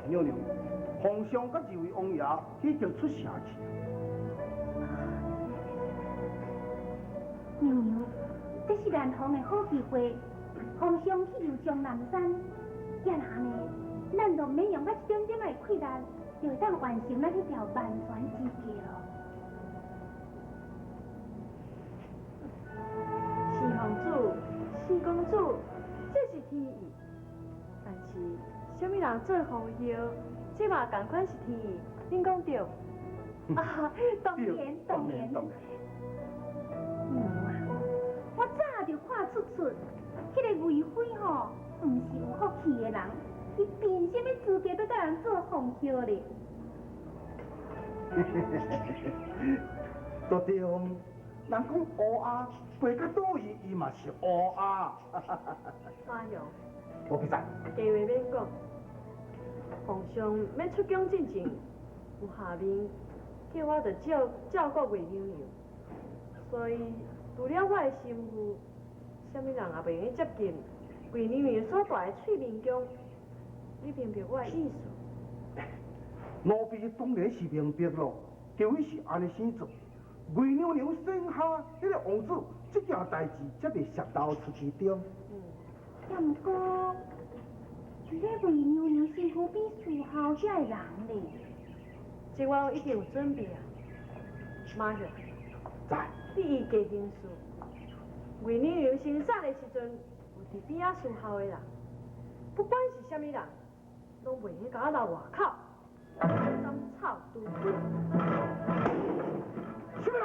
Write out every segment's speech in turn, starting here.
娘娘，皇上佮二位王爺已經出城去。娘娘，這是難逢的好機會，皇上去遊終南山，也若按呢，咱就免用甲一點點仔的氣力，就會當完成咱這條萬全之計囉。四皇子、四公主，這是天意。但是，啥物人做皇后，這嘛仝款是天意，恁講對？啊，當然當然。娘啊，我早就看出出，彼個魏妃吼，毋是有福氣的人，伊憑啥物資格欲佮人做皇后咧？都對，人講烏鴉飛到佗位，伊嘛是烏鴉。馬雄，無比賽。假話免講，皇上欲出宮進前，有下命叫我著照照顧魏娘娘，所以除了我的心腹，啥物人也袂用得接近魏娘娘所蹛的翠明宮。你明白我的意思？奴婢當然是明白囉，就伊是按呢生做。魏娘娘生下彼個王子，這件代誌才袂泄露出去對。也毋過，佇咧魏娘娘身軀邊伺候遐个人咧，這我已經有準備啊。馬雄，在。你依計行事，魏娘娘生產的時陣，有佇邊仔伺候的人，不管是啥物人，攏袂用共我留外口，斬草除根。啥物人？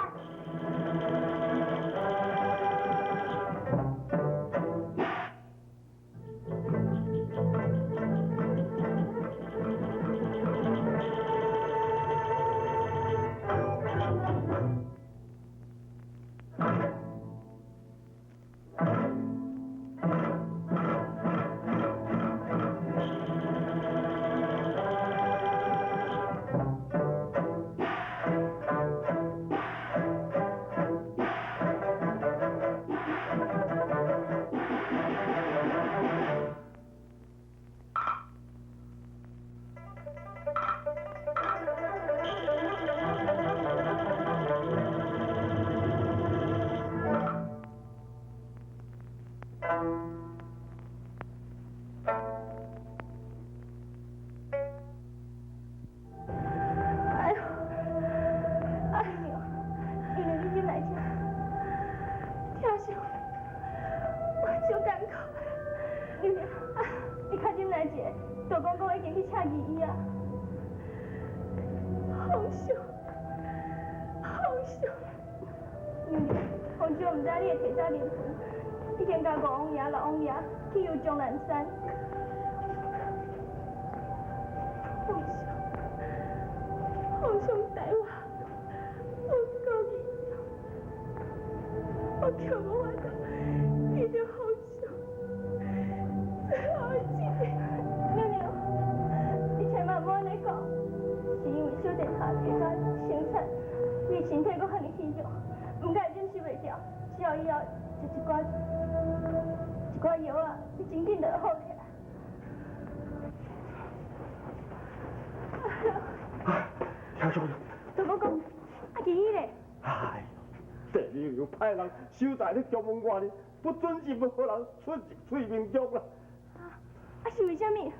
哎呦，哎呦，因為你入來遮，聽說我足艱苦。娘娘，你較入來一下，杜公公已經去請御醫啊。皇上，皇上，娘娘，皇上毋知你會提早臨盆，已經共五王爺、六王爺去遊終南山。皇上，皇上待我，有夠嚴重，我卻無法度見著皇上最後一面。娘娘，你千萬莫按呢講，是因為小殿下提早生產，你身體閣遐爾虛弱，毋敢會忍受袂牢，只要以後食一寡一寡藥仔，你真緊就會好起來。聽說。杜公公，啊，御醫咧？哎呦，帝娘娘派人守在咧宮門外呢，不准任何人出入翠明宮啦。啊，是為啥物？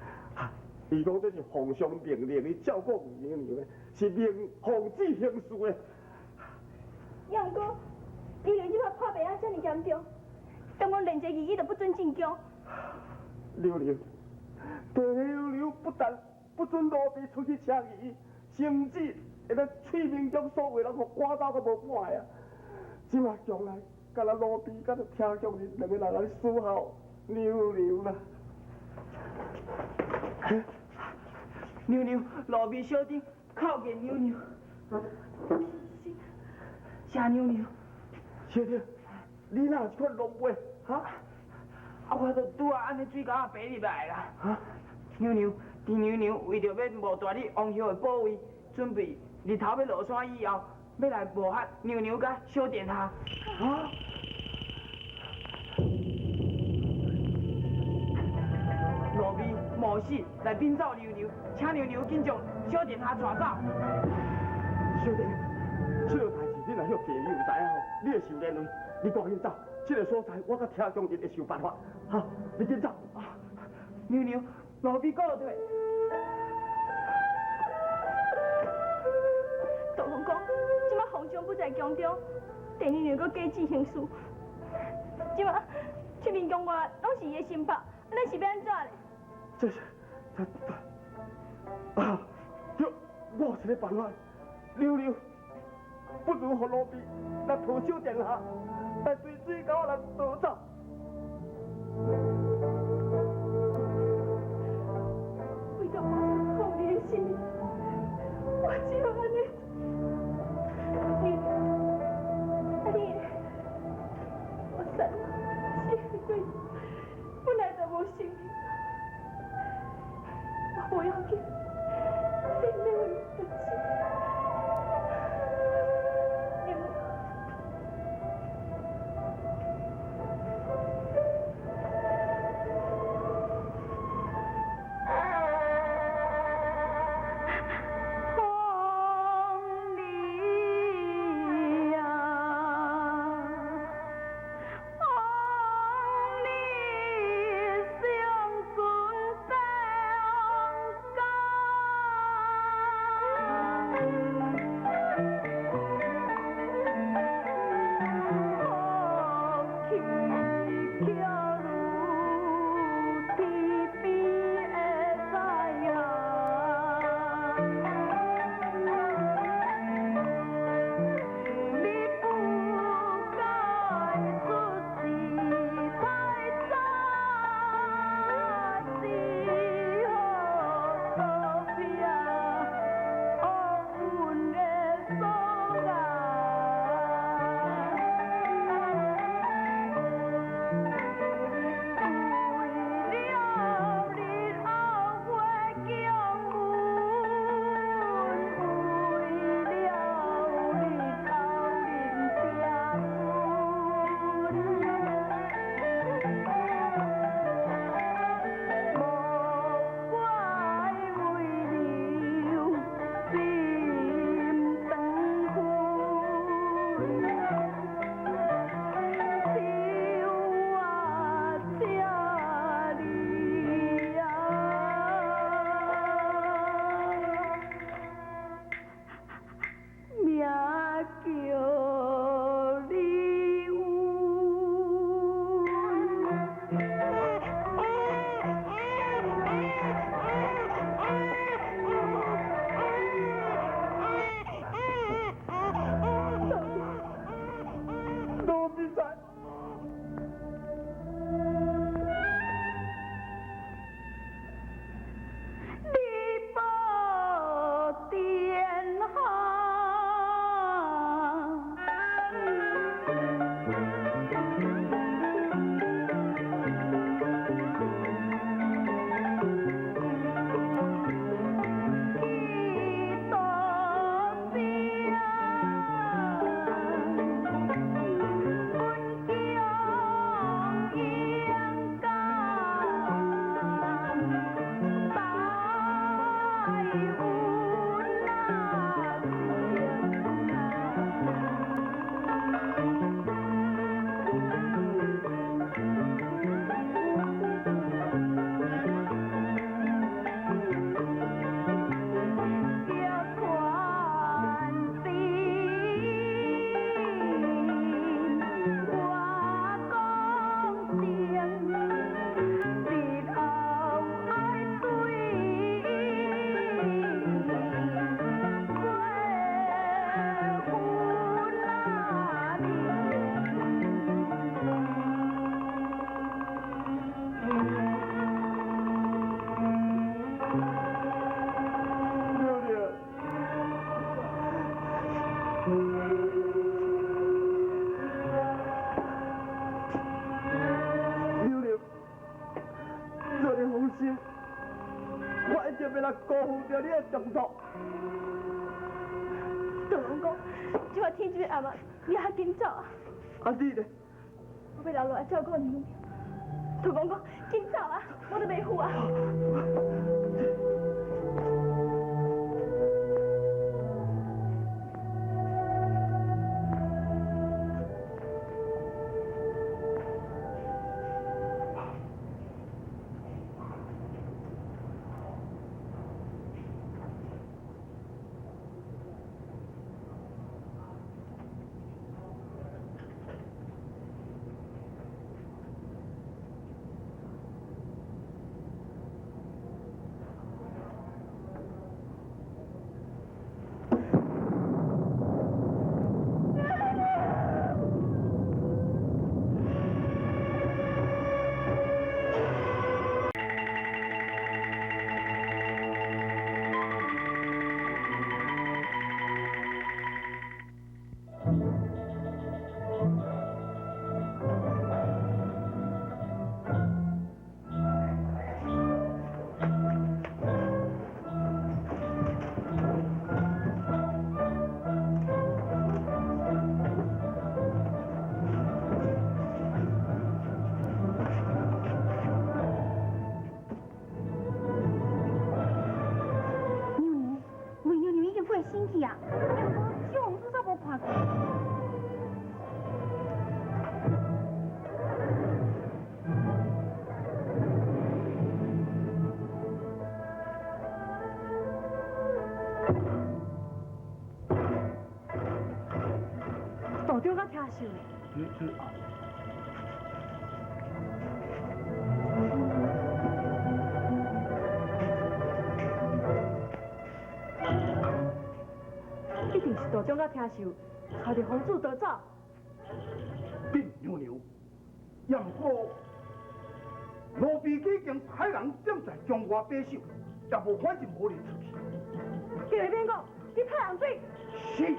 伊講這是皇上命令伊照顧魏娘娘的，是命奉旨行事的。也毋過，伊娘這擺破病啊，遮爾嚴重，敢講連一個御醫都不准進宮？娘娘，帝娘娘不但不准奴婢出去請御醫，甚至會咧翠明宮所有人予趕走閣無半個啊！這擺宮內，敢若奴婢佮聽宮人兩個人來伺候娘娘啦。娘娘，奴婢小弟叩見娘娘。謝娘娘。小弟，你哪有這款狼狽？哈？啊，我就拄仔按呢水溝仔爬入來啦。哈？娘娘，鄭娘娘為著欲冒大你王后的寶位，準備日頭欲落山以後，欲來謀殺娘娘佮小殿下。啊？奴婢冒冒死來稟奏娘娘，請娘娘緊將小殿下帶走。小弟，這个代誌你若曉記，你有知影吼？你會受連累，你趕緊走。這个所在我佮聽講，伊會想辦法。哈，你緊走。娘娘，奴婢告退。大王公，這擺皇上不在宮中，鄭娘娘閣假旨行事，這擺出面宮外攏是伊的心腹，咱是欲按怎咧？這是，這啊，對，我有一个辦法，娘娘，不如予奴婢來抱小殿下，來隨水溝來逃走。為著保全鳳梨的性命，我只好按呢。娘娘，啊你咧？我三四个月本來就無性命，我無要緊，你免為我擔心。娘娘。鳳梨呀，鳳梨上船在港。福气巧如天边的太阳。你不该出世太早，只好躲避乌云的所在。为了日后回宫门，为了日后恁结婚，莫怪为了心断魂。手我请你啊，命叫你阮。奴婢在。你報殿下，去多聲，阮強勇敢。待阮啊叫传旨，我讲定，日後愛對伊過分啊面。娘娘，娘娘，做你放心，我一定袂來辜負著你的重託。大王公，這擺天這暗啊，你較緊走啊！啊你咧？我欲留落來照顧娘娘。大王公，緊走啊！我都袂赴啊。道長甲聽秀呢？一定是道長甲聽秀，帶著皇子逃走。變娘娘，也毋過羅比已經派人踮在中外把守，也無反正無人出去。叫伊免講，你派人追。是。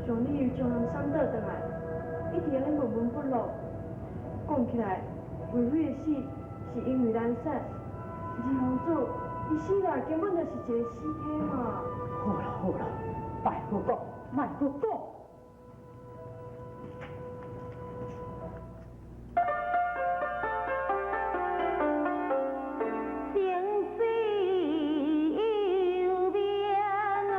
自從你由江南省倒轉來，一直按呢悶悶不樂。講起來，魏妃的死是因為難產，二皇子伊死來根本就是一個死體嘛。好啦好啦，莫閣講，莫閣講。生死有命啊！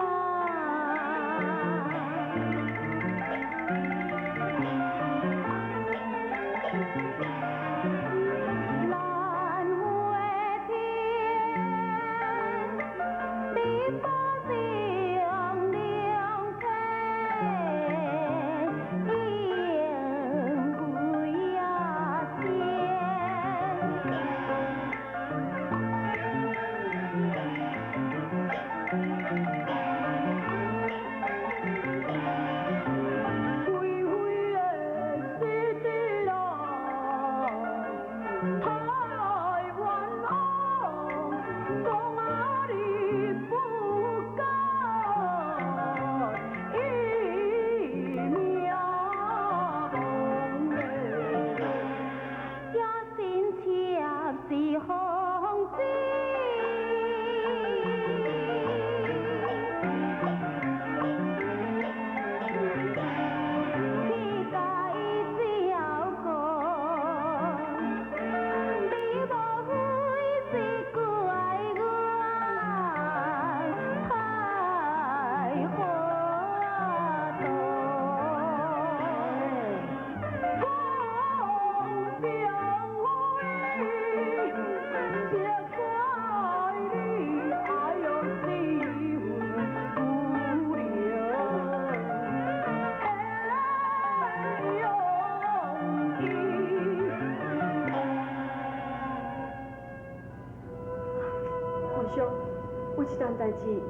這件代誌，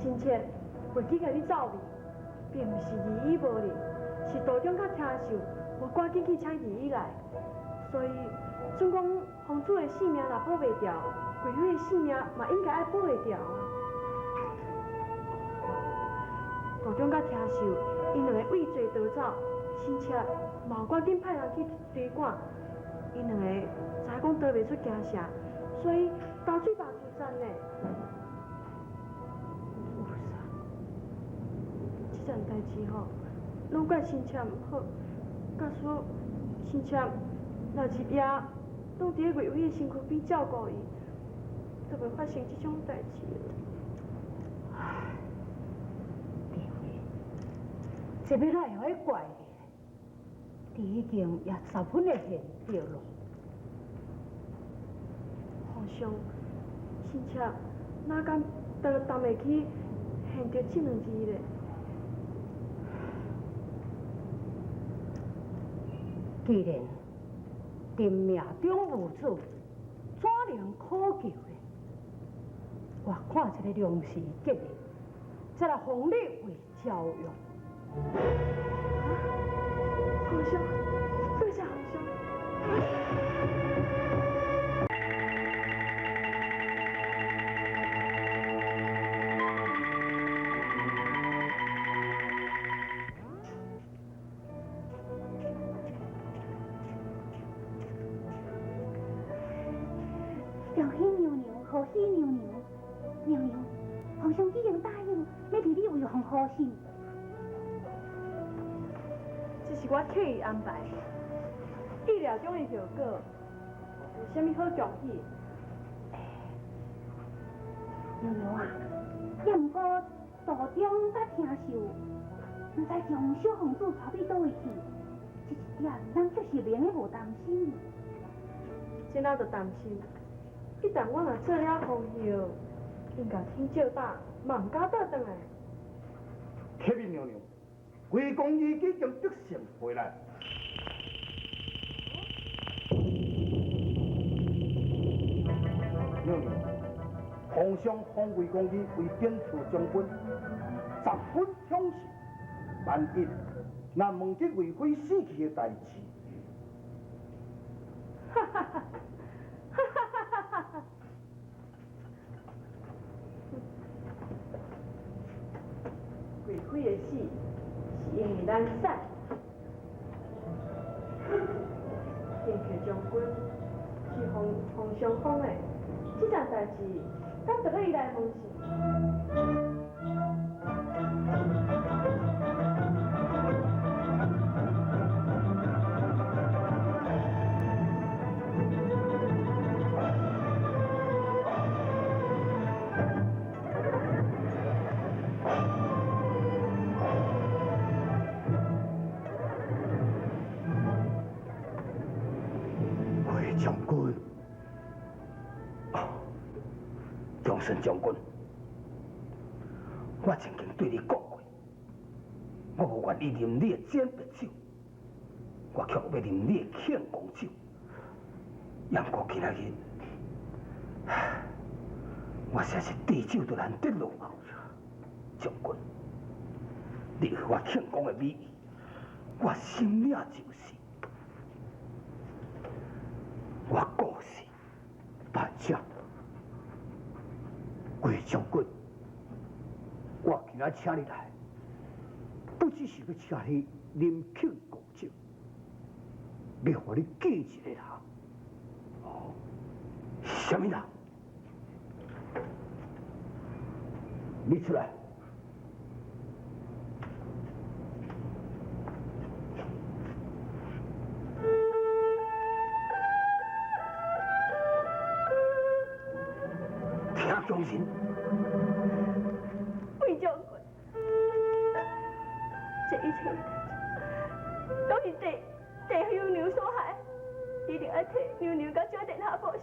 臣妾袂記共你走去，並毋是二姨無能，是道長佮聽秀無趕緊去請二姨來，所以準講皇子的性命若保袂牢，貴妃的性命嘛應該愛保會牢啊。道長佮聽秀，𪜶兩个畏罪逃走，臣妾嘛有趕緊派人去追趕，𪜶兩個知影講逃袂出京城，所以投水壩自殺呢。有啥？這件代誌吼，攏怪臣妾毋好，假使臣妾若日夜攏佇咧貴妃的身軀邊照顧伊，就袂發生這種代誌了。唉，弟妹，這欲哪會曉怪你？你已經也十分的賢德咯。皇上，臣妾哪敢擔擔會起賢德這兩字咧？既然定命中無子，怎能可求呢？我看這個良時吉日，再來封你為昭容。皇上，多謝皇上。恭喜娘娘，賀喜娘娘，娘娘，皇上已經答應欲替你為皇后信。這是我刻意安排的，意料中的後果，有啥物好恭喜？娘娘啊，也毋過道長佮聽秀，毋知將小皇子帶去佗位去，這一點咱卻是袂用無擔心。這哪就擔心？一旦我若做了皇后，𪜶共天照打，嘛毋敢倒轉來。启禀娘娘，魏公已经得胜回来。娘娘，皇上封魏公义为兵处将军，十分宠幸。万一若问起贵妃死去的代志，哈哈哈！哈哈哈哈！贵妃的死是因为咱杀，天克将军是皇皇上封的，这件代志，敢著欲伊来问是？魏将军，长顺将军，我曾经对你讲过，我無願意啉你的煎白酒，我卻欲啉你的慶功酒。不過今仔日，我實在是滴酒都難得落。將軍，你予我慶功的美意，我心領就是。我故事大将，魏将军，我今仔請你來，不只是欲請你啉慶功酒，欲予你見一個人。哦，啥物人？你出來。聽將人，魏將軍，這一切都是鄭娘娘所害，一定愛替娘娘佮小殿下報仇。